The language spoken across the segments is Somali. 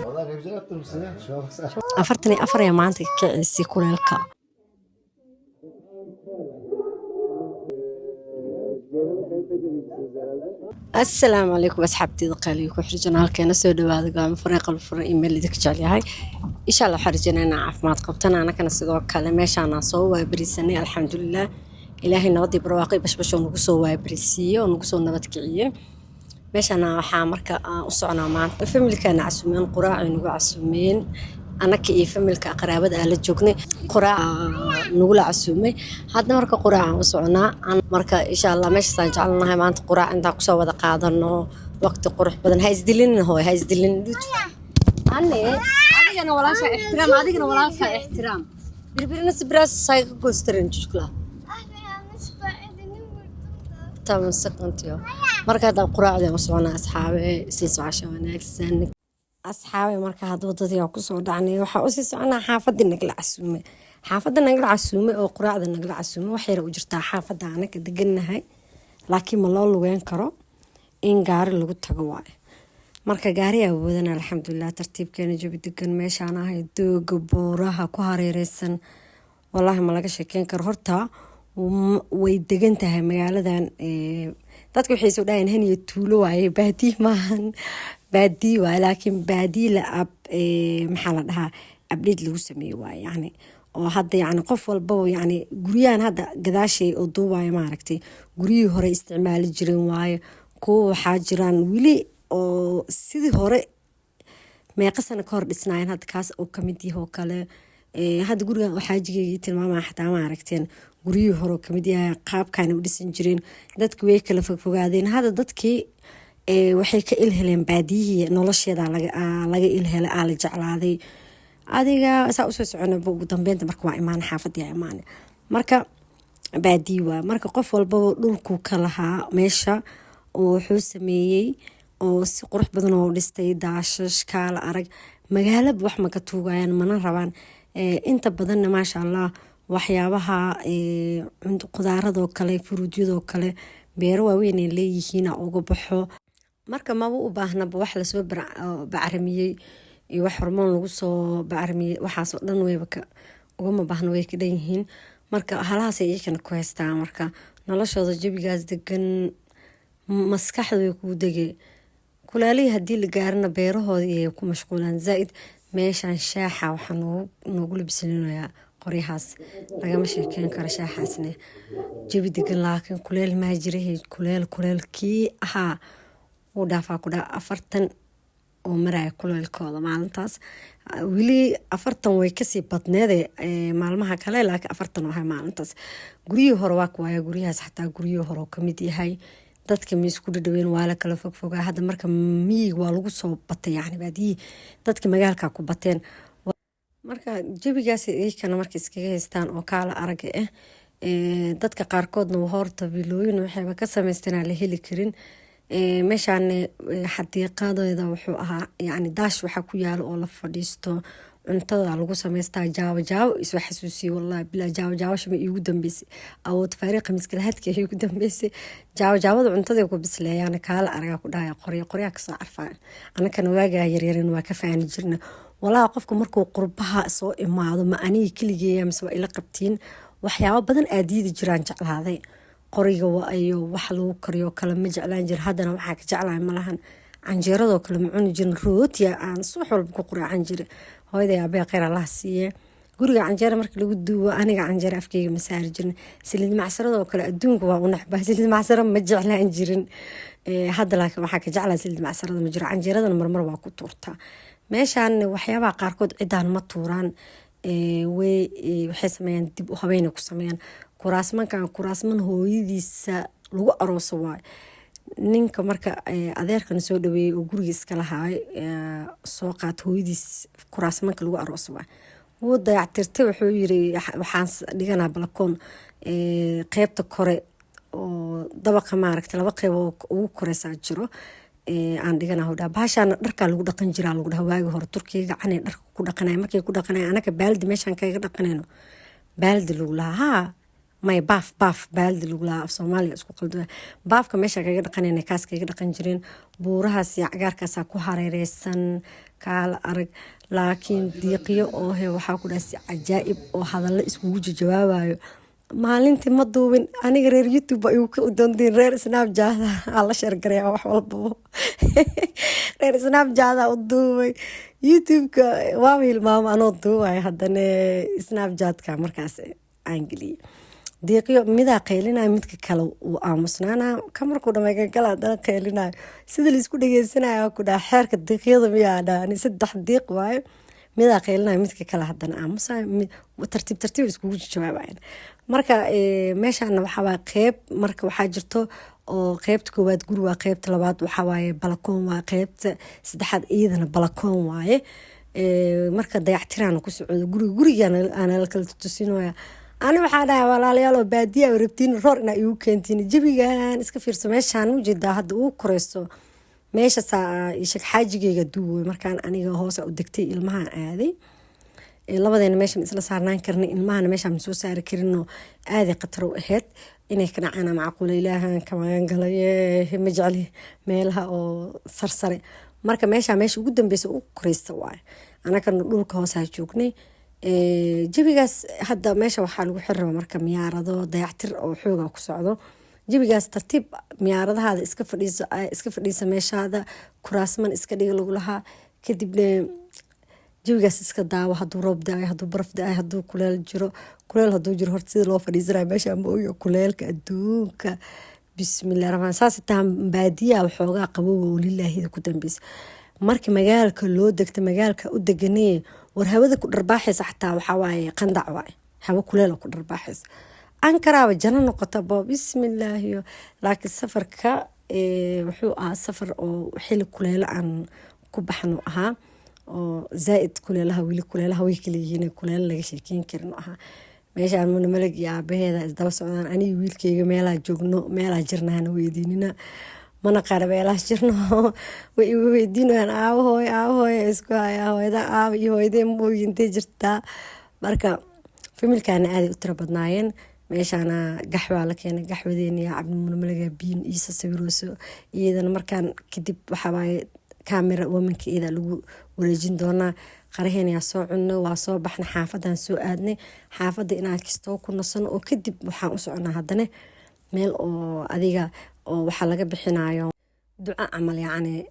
Vallahi ne güzel yaptırmışsın ya. Şuna baksana. 44 ayaa maanta ka kicisay kuleelka. Assalaamu calaykum asxaabteyda qaaliga ku xirjan halkeena soo dhawaada go'aamo furan, qalbi furan, email idinka jecel yahay. Insha Allah waxaan rajeynaa inaan caafimaad qabtan, anakana sidoo kale meeshaanaan soo waabarisanay, alxamdulilah. Ilaahay nabadii, barwaaqo iyo bashbash oo nagu soo waabarisiiye oo nagu soo nabad kiciye. Meeshaana waxaa marka aan u socnaa maanta familkaana casuumeen, quraac ay nagu casuumeen. Anaka iyo familka qaraabada aan la joognay quraac nagula casuumay. Hadda marka quraac aan u soconaa. Marka insha Allah meeshaasaan jecelnahay maanta quraac intaan kusoo wada qaadano waqti qurux badan. Ha isdilinin hooy, ha isdilinin. Anne, adigana walaasha ixtiraam, adigana walaalka ixtiraam. Birbirinizi biraz saygı gösterin çocuklar. Abi, yanlışlıkla elini vurdum da. Tamam, sıkıntı yok. Marka hadda quraacdaan u soconaa asxaabe, isla socosho wanaagsan asxaabe. Marka hadda wadadii aan kusoo dhacnay, waxaa usii soconaa xaafadii nagala casuumay. Xaafadda nagala casuumay oo quraacda nagala casuumay wax yar u jirtaa xaafadda anaka degannahay, laakiin ma loo lugeyn karo, in gaari lagu tago waaye. Marka gaari aa wadana, alxamdulilah, tartiibkeena, jabi degan. Meeshaan ahay dooga buuraha ku hareereysan, wallaahi ma laga sheekeyn karo. Horta way degan tahay magaaladan. Dadka waxay soo dhahayeen Haniya tuulo waaye, baadiye maahan. Baadiye waaye, laakiin baadiye la ab maxaa la dhahaa, update lagu sameeye waaye, yani oo hadda yani qof walbaba, yani guryahan hadda gadaashay oo duubayo, maaragtay, guryihii hore isticmaali jireen waaye. Kuwa waxaa jiraan weli oo sidii hore meeqa sano ka hor dhisnaayeen, hadda kaas oo kamid yahay oo kale. Hadda gurigan oo xaajigeygii tilmaamaya xataa, ma aragteen, guryihii hore oo kamid yahay, qaabkaana u dhisan jireen. Dadki way kala fogfogaadeen. Hadda dadkii waxay ka ilheleen baadiyihii nolosheeda laga ilhelay, aa la jeclaaday. Adiga saa usoo soconaba, ugu dambeynta marka waa imaan xaafadii imaane. Marka baadiyi waa, marka qof walbaba dhulku ka lahaa meesha oo wuxuu sameeyey oo si qurux badan oo dhistay, daashash kaala arag. Magaalaba wax maka tuugayaan, mana rabaan. Inta badanna, maasha Allah, waxyaabaha qudaaradoo kale, furuudyadoo kale, beero waaweyn ay leeyihiin uga baxo. Marka maba u baahnaba wax lasoo bacramiyey iyo wax hormoon lagu soo bacramiyey, waxaasoo dhan wayba ugama baahna, way ka dhan yihiin. Marka halahaasay iyakana ku haystaa. Marka noloshooda jawigaas degan, maskaxda way kuu degay. Kulaalihii haddii la gaarana, beerahoodii ay ku mashquulaan zaaid. Meeshaan shaaxa waxaa noogu labisanayaa qoryahaas, lagama sheekeyn karo shaaxaasne. Jawi degan, laakiin kuleel maa jirahe. Kuleel kuleelkii ahaa wuu dhaafaa ku dhaa 40 oo maraya kuleelkooda maalintaas. Weli 40 way kasii badneede maalmaha kale, laakiin 40 oo ahay maalintaas. Guryihii hore waa kuwaaya, guryahaas xataa guryihii hore oo kamid yahay. Dadka ma isku dhadhaween, waa la kala fogfogaa. Hadda marka miyiga waa lagu soo batay, yani baadiyihii dadka magaalka ku bateen. Marka jawigaas iyakana marka iskaga haystaan oo kaala araga ah. Dadka qaarkoodna horta vilooyin waxayba ka samaysteen aan la heli karin. Meeshaan xadiiqadeeda wuxuu ahaa, yani daash waxaa ku yaalo oo la fadhiisto, cuntada lagu samaystaa. Jaabo jaabo isoo xasuusiye, wallahi bilaa, jaabo jaabo shama iigu dambeysay, awood faariiqa miskalahaadka iigu dambeysay. Jaabo jaabada cuntada ku bisleeyaan, kaala aragaa ku dhahaya, qoryo qoryaa kasoo carfaa. Anakana waagaa yaryarin waa ka faani jirna. Walahi qofka markuu qurbaha soo imaado, ma aniga keligeeya mise waa ila qabtiin, waxyaabo badan aa diidi jiraan jeclaaday. Qoriga iyo wax lagu kariyo kale ma jeclaan jir, haddana waxaa ka jeclahay malahan. Canjeeradoo kale ma cuni jirin, rootiya aan subax walba ku quraacan jiray. Hooyaday aabaya kheyr Allah siiye, guriga canjeera marka lagu duubo, aniga canjeera afkeyga ma saari jirin. Saliid macsaradoo kale adduunka waa u nacbaa, saliid macsaro ma jeclaan jirin. Hadda laakiin waxaa ka jeclaa saliid macsarada ma jiro. Canjeeradana marmar waa ku tuurtaa. Meeshaan waxyaabaha qaarkood ciddaan ma tuuraan, way waxay sameeyaan dib u habeyn ku sameeyaan. Kuraasmankan kuraasman hooyadiisa lagu arooso waayo. Ninka marka adeerkana soo dhaweeyey oo guriga iska lahaay soo qaat hooyadiis kuraasmanka lagu arooso waay. Wuu dayactirtay, wuxuu yiri waxaan dhiganaa balakoon qeybta kore oo dabaqa, maaragta, laba qeyb oo ugu koreysaa jiro aan dhigana dhaha. Bahashaana dharkaa lagu dhaqan jiraa lagu dhaha. Waagi hore Turkiga gacanay dharka ku dhaqanaya, markay ku dhaqanaya anaka baaldi meeshaan kaga dhaqanayno, baaldi lagu lahaa. Haa. May, baaf, baaf baaldi lagu lahaa. Af Soomaaliga isku qaldo. Baafka meesha kaga dhaqanayna, kaas kaga dhaqan jireen. Buurahaas iyo cagaarkaasaa ku hareereysan, kaala arag. Laakiin diiqyo oo he waxaa ku dhaha si cajaa'ib oo hadallo iskugu jawaabayo. Maalintii ma duubin aniga. Reer YouTube ba igu ka doontiin, reer Snapchat aa la share gareeya wax walbaba. Reer Snapchat u duubay, YouTube-ka waaba hilmaamo anoo duubaya. Haddana Snapchatka markaas aan geliyey. Diiqyo midaa qaylinayo, midka kale uu aamusnaana. Ka markuu dhamay, kan kale haddana qaylinayo. Sida laisku dhageysanayo ku dhaha xeerka diiqyada miyaa dhaha? Saddex diiq waayo. Midaa qaylinayo, midka kale haddana aamusayo. Tartiib tartiib iskugu jawaabayan. Marka meeshaana waxaa waaye qeyb. Marka waxaa jirto oo qeybta koowaad guri waa, qeybta labaad waxaa waaye balakoon waa, qeybta saddexaad iyadana balakoon waaye. Marka dayactiraana ku socdo guriga. Gurigaana la kala tusinaya. Ani waxaa dhahay, walaalayaal oo baadiya rabtiin, roor inaa igu keentiin. Jawigan iska fiirso. Meeshaan ujeedaa hadda ugu koreyso, meeshasaa ishag xaajigeyga duuway. Markaan aniga hoosa u degtay, ilmahan aaday. Labadeena meesha ma isla saarnaan karna, ilmahana meesha ma soo saari karinoo aaday khatar u ahayd inay ka dhacaan. Macquula, Ilaahan ka magan galaye, ma jecli meelaha oo sarsare. Marka meesha meesha ugu dambeysa ugu koreysta waaye. Anagana dhulka hoosaa joognay. Jawigaas hadda meesha waxaa lagu xiri rabaa marka miyaarado, dayactir oo xooga ku socdo. Jawigaas tartiib miyaaradahaada iska fadhiiso, iska fadhiisa meeshaada, kuraasman iska dhiga lagu lahaa. Kadibna jawigaas iska daawo, hadduu roob da-ay, hadduu baraf da-ay, hadduu kuleel jiro. Kuleel hadduu jiro, horta sida loo fadhiisanayo meesha ma oyo. Kuleelka adduunka, bismillahi raxmaan. Saas taa baadiyaha waxoogaa qabowga oo lilaahida ku dambeysa. Marka magaalka loo degta, magaalka u deganay, war hawada ku dharbaaxaysa xataa waxaa waaye qandac waaye, hawo kuleel ku dharbaaxaysa. Ankaraaba jano noqotaba, bismillaahi. Laakiin safarka wuxuu ahaa safar oo xili kuleelo aan ku baxno ahaa, oo zaaid kuleelaha. Weli kuleelaha way kala yihiin, kuleelo laga sheekeyn karin ahaa. Meeshaan Muna Malag iyo aabaheeda isdaba socdaan. Aniga wiilkeyga meelaa joogno, meelaa jirnahana weydiinina, mana qara meelaha jirno. Way igu weydiinayaan, aabo hooy, aabo hooy, isku haya hooyada, aaba iyo hooyadee mooyi, intee jirtaa? Marka familkaana aaday u tiro badnaayeen. Meeshaana gaxwaa la keenay, gaxwadeena iyo Cabdimuna Malaga biin iisa sawirooso iyadana. Markaan kadib waxawaaye camera womanka iyada lagu wareejin doonaa. Qaraheena yaa soo cunno, waa soo baxna, xaafadan soo aadnay. Xaafadda inaan kistoo ku nasano oo kadib waxaan u soconaa haddana meel oo adiga oo waxaa laga bixinayo duco camal, yacni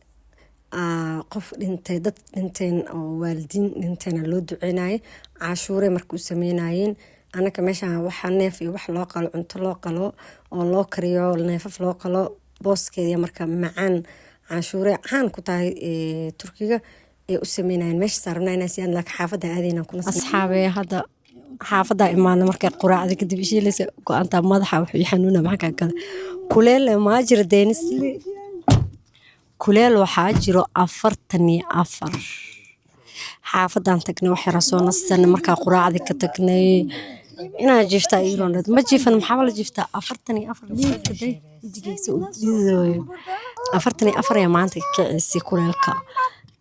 qof dhintay, dad dhinteen oo waalidiin dhinteena loo duceynayay, caashuure marka u sameynayeen. Anaka meeshaan waxaa neef iyo wax loo qalo, cunto loo qalo oo loo kariyo, neefaf loo qalo booskeeda. Marka macaan caashuure caan ku tahay Turkiga ee u sameynayeen meesha saarnaa inaa siyaan, laakiin xaafadda aadayna kuna. Asxaabe, hadda xaafadda imaana. Markay quraacda kadib ishiilaysa go-aantaa madaxa wuxuu ii xanuuna. Maxaa kaa gala? Kuleel maa jiro, Denizli kuleel waxaa jiro 44. Xaafadan tagnay, wax yara soo nasanay. Markaa quraacdi ka tagnay, inaa jiiftaa iirooned ma jiifan. Maxaaba la jiiftaa? 44 kaday wejigiisa u diidooyo. 44 ayaa maanta ka kicisay kuleelka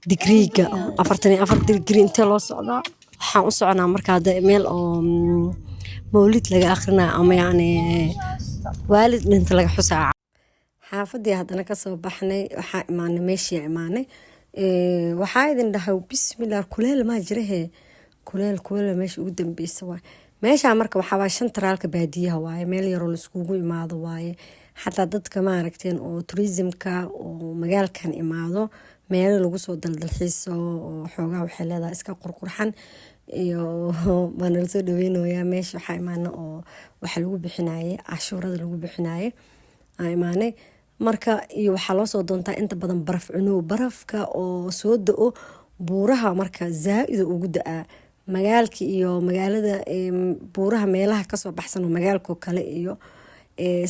digriiga, 44 digrii. Intee loo socdaa? Waxaan u soconaa marka hadda meel oo mawlid laga akhrinayo ama yacni waalid dhinta laga xusaa. Xaafadii haddana kasoo baxnay, waxaa imaanay meeshii imaanay. Waxaa idin dhahay, bismillah, kuleel maa jirahe? Kuleel, kuleel meesha ugu dambeysa waay meeshaa. Marka waxaa waay shan taraalka baadiyaha waaye, meel yaroo laiskugu imaado waaye. Xataa dadka maaragteen oo tourismka oo magaalkan imaado, meelo lagu soo daldalxiiso oo xoogaa waxay leedahay iska qurqurxan iyo waa nala soo dhaweynayaa. Meesha waxaa imaana oo waxa lagu bixinaye, cashuurada lagu bixinaye aa imaanay. Marka iyo waxaa loo soo doontaa inta badan baraf cunow, barafka oo soo da-o buuraha. Marka zaa-id ugu da-aa magaalka iyo magaalada buuraha meelaha kasoo baxsan oo magaalka kale iyo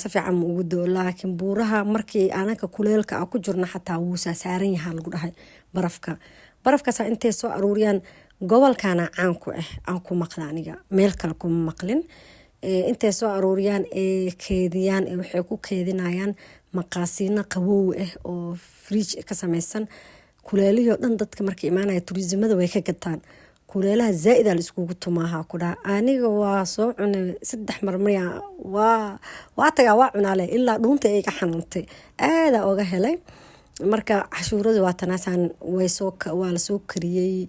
si fiican ma ugu dao. Laakiin buuraha markii anaka kuleelka a ku jirno xataa wuu saasaaran yahaa lagu dhahay barafka. Barafkaasa intay soo aruuriyaan, gobolkana caan ku ah aan ku maqla aniga, meel kale kuma maqlin. Intay soo aruuriyaan ee keediyaan, waxay ku keedinayaan maqaasiino qabow ah oo fridge ka sameysan. Kuleelihii oo dhan dadka marka imaanaya tourismada way ka gataan. Kuleelaha zaa-ida la iskugu tumaaha ku dhaha. Aniga waa soo cunay 3 marmarya, waa tagaa, waa cunaale ilaa dhuunta ay ka xanuuntay. Aadaa oga helay. Marka cashuuradu waa tanaasaan, waysoo waa lasoo kariyey.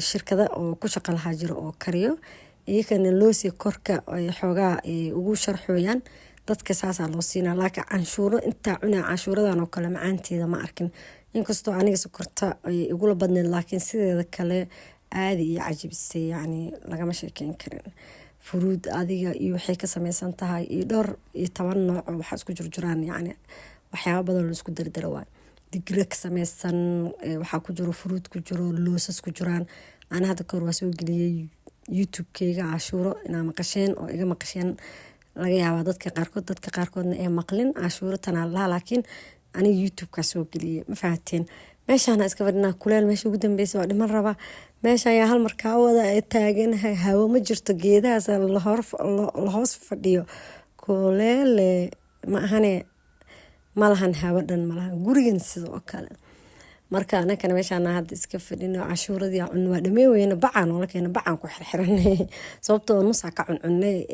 Shirkada oo ku shaqo lahaa jiro oo kariyo, iyakana loosii korka ay xoogaa ugu sharxooyaan dadka, saasaa loo siinaa. Laakiin canshuuro intaa cunaa, canshuuradan oo kale macaanteeda ma arkin. Inkastoo aniga sokorta ay igula badneyd, laakiin sideeda kale aada iyo cajibisay, yacni lagama sheekeyn karin. Furuud adiga iyo waxay ka sameysan tahay iyo dhowr iyo toban nooc oo waxaa isku jurjuraan, yacni waxyaaba badan la isku dardara waay. Digiro ka sameysan, waxaa ku jiro furuud, ku jiro loosas ku jiraan. Ana hadda kahor waa soo geliyey YouTube-keyga cashuuro. Inaa maqasheen oo iga maqasheen laga yaabaa dadka qaarkood, dadka qaarkoodna ee maqlin. Cashuuro tanaa lahaa, laakiin aniga YouTube-kaa soo geliyey, ma fahateen? Meeshaana iska fadhinaa, kuleel meesha ugu dambeysa waa dhiman rabaa. Meesha ayaa hal markaa wada taaganahay, hawo ma jirto, geedahaas la hoos fadhiyo, kuleele ma ahane, malahan hawo dhan, malahan gurigan sidoo kale. Marka anakana meeshaana hadda iska fadhino, cashuuradii cun waa dhameen weyne, bacaa noola keena, bacaan ku xirxiranay, sababtoo nusaa ka cuncunay,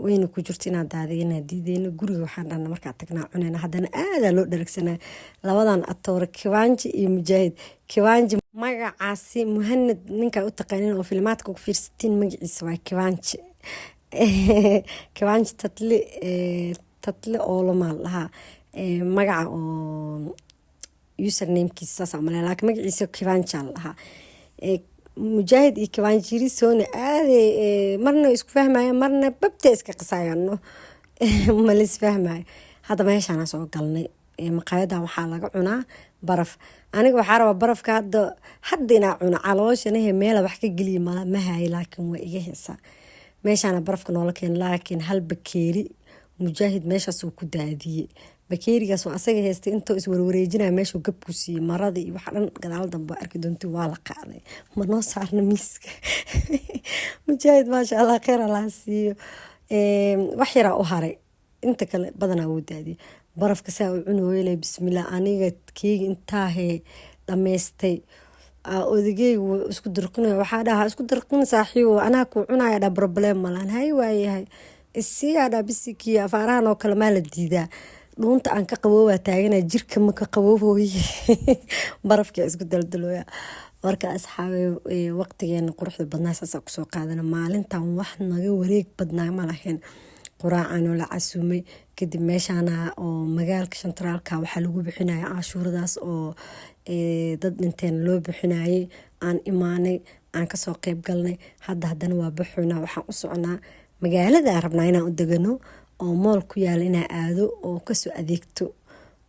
wayna ku jirto inaa daadiyana diideyna. Guriga waxaan dhahna markaa tagnaa cunayna. Haddana aadaa loo dharagsanaa labadan atoore, Kiwanji iyo Mujaahid. Kiwanji magacaasi Muhanad ninkaa u taqaanin oo filmaadka ku fiirsatiin, magaciisa waa Kiwanji, Kiwanji Tatli, Tatli oolomaa lahaa magaca oo usernamekiisa, saas umaley, laakiin magaciisa Kiwanja la dhahaa. Mujaahid iyo Kiwanjirisona aaday marna isku fahmaya, marna babta iska qasayano, malis fahmayo. Hadda meeshaana soo galnay, maqaayadan waxaa laga cunaa baraf. Aniga waxaa rabaa barafka hadda hadda inaa cuno, calooshanahe meela wax ka geliya ma hayo, laakiin waa iga heesaa. Meeshaana barafka noola keena, laakiin hal bakeeri Mujaahid meeshaasuu ku daadiyey. Bakeerigaas oo asaga haystay intoo iswarwareejinaya meeshuu gab ku siiyey, marada iyo waxa dhan gadaal dambe arki doonti, waa la qaaday, ma noo saarna miiska. Mujaahid, maasha Allah, kheyr Allah siiyo, wax yaraa u haray, inta kale badanaa wuu daadiyey. Barafka saa u cunooyele, bismillah. Aniga keegi intaahee dhammaystay, odageyga wuu isku dirqinaya. Waxaa dhahaa, "Isku dirqin saaxiibo, anaa kuu cunaya." Dha, "Problem malan." "Hay, waayahay, isiiyaa." Dhaa, "Bisikii afaarahan oo kale maa la diidaa?" Dhuunta aan ka qaboobaa taagana, jirka ma ka qaboobooye, barafka isku daldalooya. Marka asxaabe, waqtigeena quruxda badnaa saasaa kusoo qaadana. Maalintan wax naga wareeg badnaa ma lahayn. Quraacanoo la casuumay kadib, meeshaana oo magaalka shantaraalka waxaa lagu bixinaya cashuuradaas oo dad dhinteen loo bixinayay. Aan imaanay, aan kasoo qeyb galnay. Hadda haddana waa baxoynaa, waxaan u soconaa magaalada rabnaa inaan u degano oo mall ku yaala inaa aado oo kasoo adeegto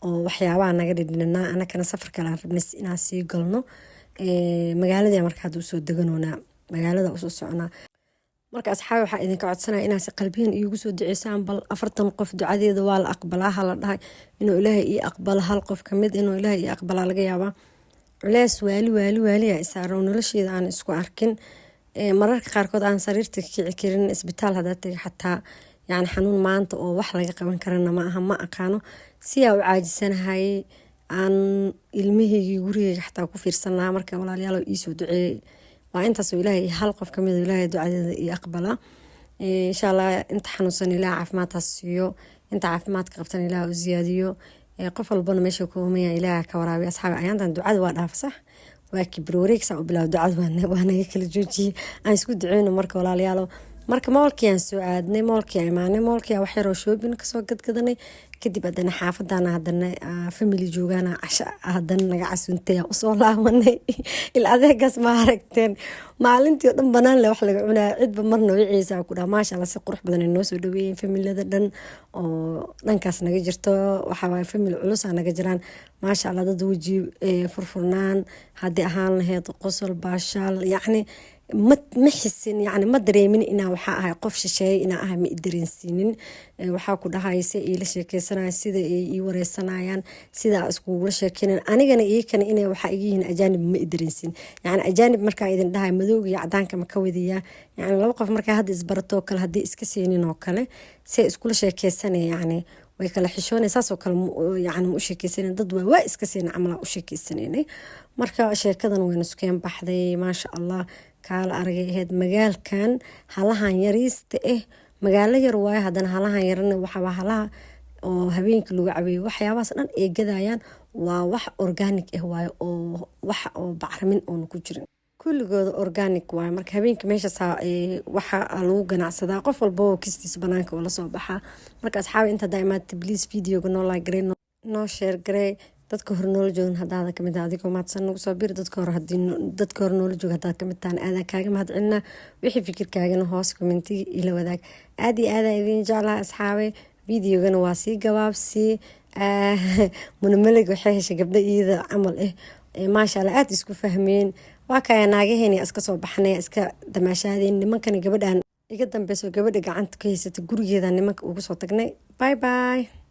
oo waxyaabaha naga dhidhinanaa. Anakana safar kale aan rabnay inaan sii galno magaalada. Marka hadda usoo deganoonaa, magaalada usoo soconaa. Marka asxaabi, waxaa idinka codsanaya inaad si qalbiyan iigu soo duceysaan. Bal 40 qof ducadeeda waa la aqbalaa hala dhahay. Inuu Ilaahay ii aqbalo, hal qof kamid inuu Ilaahay ii aqbalaa laga yaabaa. Culeys waali waali waaliya isaaran oo nolosheeda aan isku arkin. Mararka qaarkood aan sariirta kici karin, isbitaal hadaa taga xataa, yani xanuun maanta oo wax laga qaban karana ma aha, ma aqaano siyaa u caajisanahay, aan ilmahaygii gurigeyga xataa ku fiirsan lahaa. Marka walaalayaal, iisoo duceeyey. Waa intaasoo Ilaahay hal qof kamid Ilaahay ducadeeda ii aqbala, insha Allah. Inta xanuunsan Ilaah caafimaadkaas siiyo, inta caafimaadka qabtan Ilaah u siyaadiyo, qof walbana meesha ku umaya Ilaah ka waraabiyo. Asxaabi, ayaantan ducada waa dhaafa, sax waa kibir wareegsaa u bilaab, ducada waa naga kala joojiyey. Aan isku duceyno marka, walaalayaalo. Marka mallkii aan soo aadnay, mallkii aan imaanay, mallkii wax yaroo shopping kasoo gadgadanay. Kadib haddana xaafadana haddana family joogaana casha haddana naga casuuntay, aan usoo laabanay. Il adeegaas ma aragteen? Maalintii oo dhan banaan le wax laga cunaya, cidba marna wiciisa ku dhaha. Maasha Allah, si qurux badan ay noo soo dhaweeyeen familada dhan oo dhankaas naga jirto. Waxaa waaye family culus aa naga jiraan, maasha Allah, dad weji furfurnaan haddii ahaan lahayd, qosol, baashaal, yacni ma xisin, yani ma dareemin inaa waxaa ahay qof shisheeye inaa ahay, ma i dareensiinin. Waxaa ku dhahay si iila sheekeysanaya, sida ay ii wareysanayaan, sida iskugula sheekeynayan, anigana iyakana inay waxaa iga yihiin ajaanib ma i dareensiin. Yani ajaanib markaa idin dhahay, madowga iyo cadaanka ma ka wadayaa? Yani laba qof markaa hadda isbaratoo kale, haddii iska siinin oo kale, si iskula sheekeysanaya, yani Way kala xishoonay, saasoo kale yani ma u sheekeysanan. Dad waa iska siina camalaa u sheekeysanaynay. Marka sheekadan wayna sukeen baxday, maasha Allah. Kaala aragay ahayd magaalkan halahan yariista ah, magaalo yar waayo. Haddana halahan yarana waxaa halaha oo habeenkii lagu cabeeyo, waxyaabahaas dhan ay gadayaan waa wax organic ah waayo, oo wax oo bacrimin oona ku jirin, kulligooda organic waayo. Marka habeenkii meeshaas waxa lagu ganacsadaa, qof walba kistiisa banaanka oo lasoo baxaa. Marka asxaabi, inta haddaa imaatay, please videoga noo like garey, noo share garey. Dadka hore noola joogan haddaada kamid ah, adigoo mahadsan nagu soo bir. Dadka hore, hadii dadka hore noola jooga haddaad kamid tahan, aadaan kaaga mahad celinaa. Wixii fikirkaagana hoos commentiga ila wadaag. Aad iyo aadaa idiin jeclaha, asxaabe. Videogana waa sii gabaabsi. Munamalig waxay heshay gabdho iyada camal ah, maasha Allah, aada isku fahmeen. Waa kaya naagaheeni iska soo baxnay, iska damaashaadeen. Nimankana gabadhan iga dambeyso, gabadha gacanta ka haysata, gurigeeda nimanka ugu soo tagnay. Bye bye.